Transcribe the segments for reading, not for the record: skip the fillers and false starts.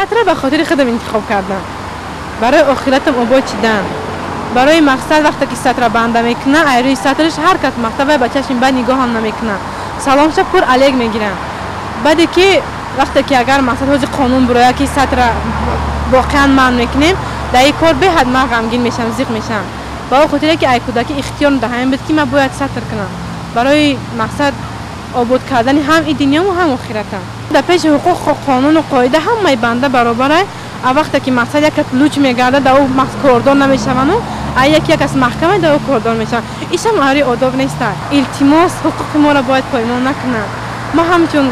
Сатра ба хотири худам интихоб кардам. Барои охиратам обод шидан. Барои мақсад вақте ки сатра банда мекунад, ай рӯи сатраш ҳар кас мақсад вай ба чашми бад нигоҳам намекунад. Саломша пур алек мегирам. Баъде ки вақте ки агар мақсад ҳози қонун бурояд ки сатра воқеан манъ мекунем, дар ин кор беҳад ман ғамгин мешавам, зиқ мешавам. Ба он хотире ки ай кӯдакӣ ихтиёр даҳам буд ки ман бояд сатр кунам. Барои мақсад обод кардани ҳам и дунёму ҳам охиратам. Дар пеши ҳуқуқ, қонуну қоида ҳамаи банда баробар. А вақте ки мақсад як кас луч мегардад, дар ӯ кордор намешавану, а яке як кас маҳкама, дар ӯ кордор мешаванд. Ишам ари одоб нестад. Илтимос, ҳуқуқи моро бояд поймол накунанд. Мо ҳамчун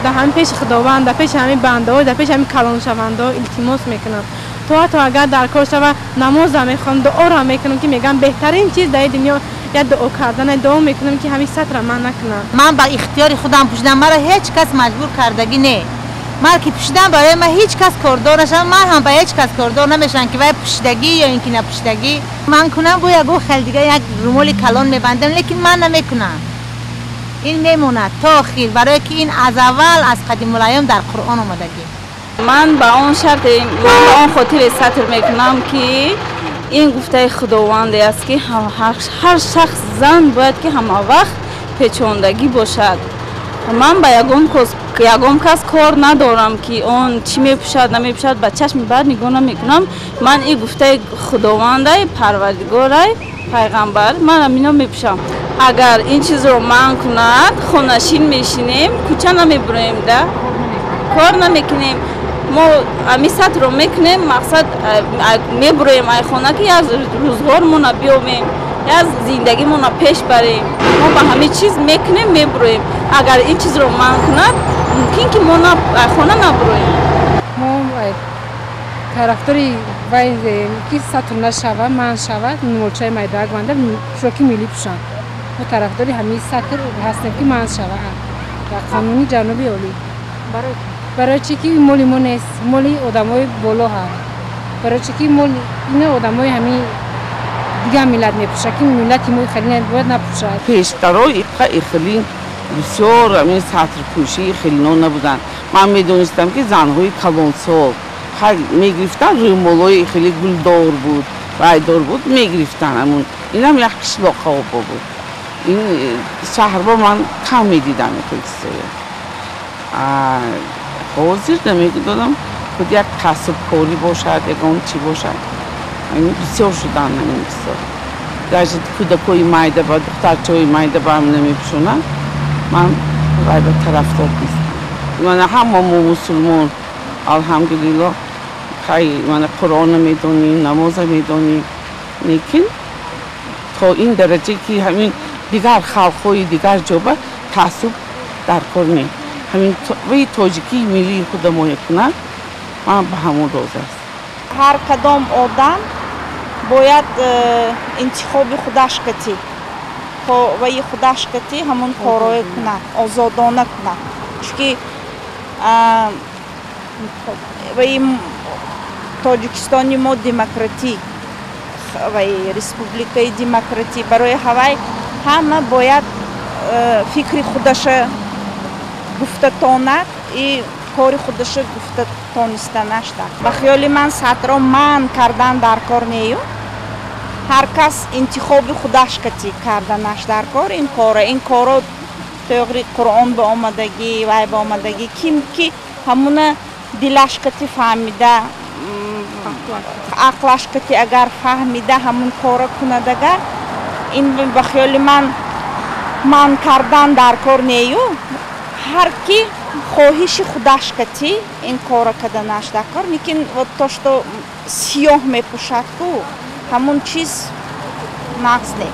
дар ҳамин пеши Худованд, дар пеши ҳамин бандаҳо, дар пеши ҳамин калоншавандаҳо илтимос мекунам. То ҳатто агар дар кор шава, намозам мехонам, дуоро мекунам, ки мегӯям беҳтарин чиз дар ин дунё як дуо кардан, дуо мекунам ки ҳамин сатра ман накунам. Ман ба ихтиёри худам пӯшидам, маро ҳеҷ кас маҷбур кардагӣ не. Ман ки пӯшидам, барои ман ҳеҷ кас кордор нашавад, ман ҳам ба ҳеҷ кас кордор намешавам ки вай пӯшидагӣ ё ин ки напӯшидагӣ. Ман кунам бо ягон хел дига як румоли калон мебандам, лекин ман намекунам. Ин мемонад то охир, барое ки ин аз аввал аз қадимулайём дар Қуръон омадагӣ. Ман ба он шарте, ман ба он хотире сатр мекунам ки ин гуфтаи Худованде аст ки ҳар шахс зан бояд ки ҳама вақт печондагӣ бошад. Ман ба ягон кас кор надорам ки он чӣ мепӯшад, намепӯшад, ба чашми бад нигоҳ намекунам. Ман ин гуфтаи Худовандай, Парвардигорай, пайғамбар, ман ҳамино мепӯшам. Агар ин чизро манъ кунад, хонашин мешинем, кӯча намебуроем, да кор намекунем. Мо ҳамин сатрро мекунем, мақсад мебуроем ай хона ки як рӯзгормона биёбем, як зиндагимона пеш барем. Мо ба ҳамин чиз мекунем, мебуроем. Агар ин чизро манъ кунад, мумкин ки мо ай хона набуроем. Мо тарафдори вай ки сатр нашавад, манъ шавад, молчаи майдаак банда, пӯшоки миллӣ пӯшанд. Мо тарафдори ҳамин сатр ҳастем ки манъ шавад дар қонуни ҷаноби олӣ. Барои чӣ ки моли мо нест, моли одамои боло ҳаст. Барои чӣ ки моли ина одамои ҳамин дигар миллат мепӯшад, ки миллати мо хеле бояд напӯшад. Пештаро иқа ихелин бисёр ҳамин сатрпӯшӣ хелино набуданд. Ман медонистам ки занҳои калонсол мегирифтанд, рӯмолҳои хеле гулдор буд, райдор буд, мегирифтанд ҳамун. Инам як қишлоқҳо буд. Ин шаҳрба ман кам медидам хеле чизоя. Ҳозир намедонам, худ як касбкорӣ бошад, ягон чӣ бошад. Бисёр шуданд ҳамин чизо. Даже кӯдакҳои майда ба духтарчаҳои майда ба ҳам намепӯшонанд. Ман вай ба тарафдор нестам. Мана ҳама мо мусулмон, алҳамдулиллоҳ, хай мана Қуръона медонем, намоза медонем, лекин то ин дараҷа ки ҳамин дигар халқҳои дигар ҷоба таассуб дар кор не. Ҳамин вай тоҷикии миллии худамоя кунад, ман ба ҳамон розӣ ҳастам. Ҳар кадом одам бояд интихоби худаш катӣ, ваи худаш катӣ ҳамон корое кунад, озодона кунад. Чунки ваи Тоҷикистони мо демократӣ, ваи республикаи демократӣ, барои ҳавай ҳама бояд фикри худаша гуфта тонад и кори худаша гуфта тонистанаш. Ба хиёли ман сатро манъ кардан дар кор нею, ҳар кас интихоби худаш катӣ карданаш дар кор. Ин кора, ин коро тоғри Қуръон ба омадагӣ, вай ба омадагӣ, ким ки ҳамуна дилаш катӣ фаҳмида, ақлаш катӣ агар фаҳмида ҳамун кора кунад, агар ин ба хиёли ман манъ кардан дар кор нею, ҳар ки хоҳиши худаш катӣ ин кора карданаш дар кор. Лекин вот то что сиёҳ мепӯшад ку, ҳамун чиз нағз не.